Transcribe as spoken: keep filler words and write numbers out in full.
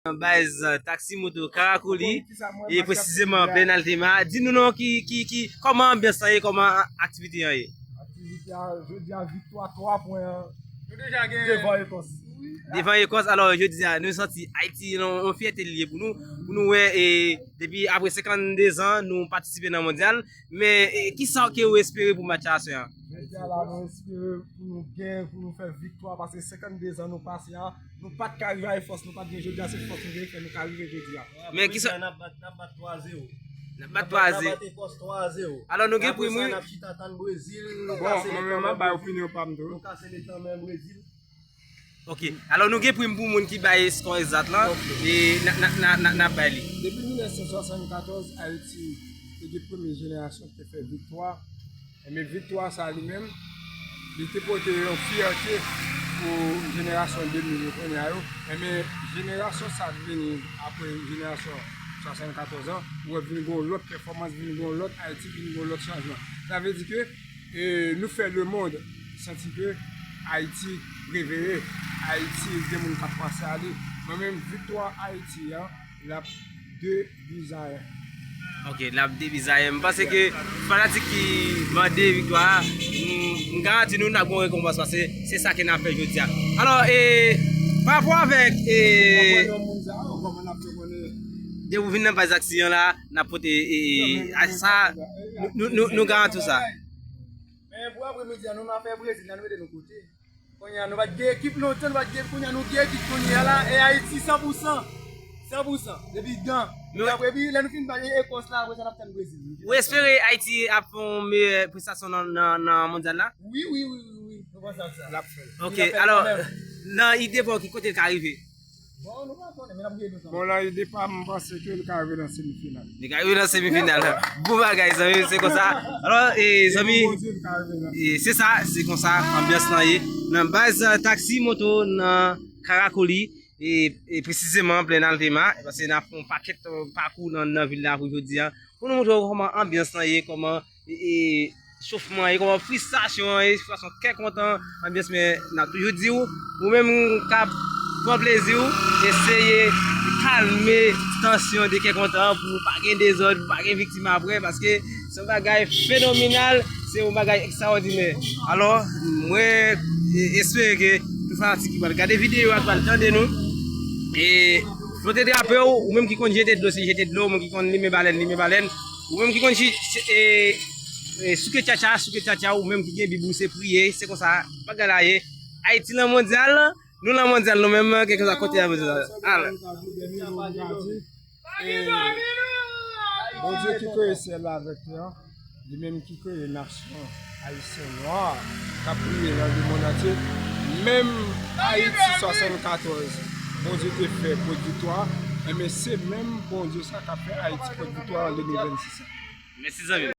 Nan baz, eh, taksi moto Karacoli, e presizeman Plaine Altema. Di nou non, ki, ki, ki, kòman anbyans lan ye, kòman aktivite an ye? Aktivite a, jodi a, viktwa twa pwen devan Ekòs. Devan Ekòs, alò, jodi a, nou santi Ayiti, yon, yon fyète li ye pou nou, pou nou wè, e, depi apre senkannde zan, nou patisipe nan mondyal. Men, e, kisa ke ou espere pou match la aswè a? Jodi a la, nou espere pou nou gen, pou nou fè viktwa, paske senkannde zan nou pase a, nou pa t ka rive avèk fòs, nou pa t gen, jodi a se fòs nou gen, fè nou ka rive jodi a. Men kisa n ap bat, n ap bat twa zewo. N ap bat twa zewo. N ap bat Ekòs twa zewo. Alò, nou gen pri, wi. N ap chita tann Brezil, nou kase le kan menm Brezil. Bon, mwen menm, m ap bay opinyon pa m tou. Nou kase le kan menm Brezil. Ok. Alò, nou gen pri pou moun ki bay skò egzat lan. Ok. E n a, n a, n a, n a, n a bay li. Depi mil nèf san swasannkatòz, Ayiti te gen premye jenerasyon ki te fè viktwa. Enben, viktwa sa li menm, li te pote yon fyète pou jenerasyon de mil yo kounye a yo. Enben, jenerasyon sa k vini apre jenerasyon swasannkatòz an, ou wè vin gen yon lòt pèfòmans, vin gen yon lòt Ayiti, vin gen yon lòt chanjman. Sa vle di ke, e, nou fè lemonn santi ke Ayiti reveye, Ayiti gen moun k ap panse a li. Mwen menm, viktwa Ayiti an, l ap de bi a en. Ok, l ap de bi a en. M panse ke fanatik ki mande viktwa a, m, m garanti nou n ap gen yon rekonpans, paske se sa ke n ap fè jodi a. Alò, e, pa rapò avèk, e, depi w vin nan baz taksi an la, n ap pote, e, e, a sa, nou, nou, nou, nou garanti w sa. Men pou apremidi a, nou nan afè Brezil la, nou mete nou kote. Kounye a, nou pa t gen ekip lontan, nou pa t gen, kounye a, nou gen ekip kounye a la, e Ayiti san pou san. San pou san. Depi dan. Depi apre, epi lè nou fin bay Ekòs la, apre sa, n ap tann Brezil. Ou espere Ayiti ap fè yon meyè prestasyon nan, nan, nan mondyal la? Wi, wi, wi, wi, wi. Nou panse ak sa. L ap fè l. Ok, alò, nan ide pa w, ki kote l ka rive? Bon, nou pa konnen, men n ap gade nou sa. Bon, nan ide pa m, m panse ke l ka rive nan semifinal. Li ka rive nan semifinal. Bon bagay, zanmi, se konsa. Alò, e, zanmi, e, se sa, se konsa anbyans lan ye. Nan baz, eh, taksi moto nan Karacoli, e, e presizeman Plaine Altema, paske n ap fè yon pakèt, eh, pakou nan, nan vil la pou jodi a. Pou nou montre w kòman anbyans lan ye, kòman e, e, chofman an ye, kòman fristasyon an ye, fristasyon kè kontan, anbyans, men n ap toujou di w, ou menm k ap pran plezi w, eseye kalme tansyon de kè kontan an pou pa gen dezòd, pou pa gen viktim apre, paske se yon bagay fenomenal, se yon bagay ekstraòdinè. Alò, mwen, e, espere ke tout fanatik ki pral gade videyo a, ki pral tande nou, e, flante drape w, ou menm ki konn jete dlo, se jete dlo, ou menm ki konn limen balèn, limen balèn, ou menm ki konn chi-, chi-, e, e, souke tchatcha, souke tchatcha, ou menm ki gen Bib ou, se priye, se konsa bagay la ye. Ayiti nan mondyal, nou nan mondyal, nou menm, kèlkeswa kote a mondyal. Alò. E, Bondye ki kreye syèl la avèk tè a, li menm ki kreye nasyon ayisyen nwa k ap briye nan lemonn antye, menm Ayiti swasannkatòz, Bondye te fè pwodwitwa, enben se menm Bondye sa k ap fè Ayiti pwodwitwa an de mil vennsis an. Mèsi, zanmi m.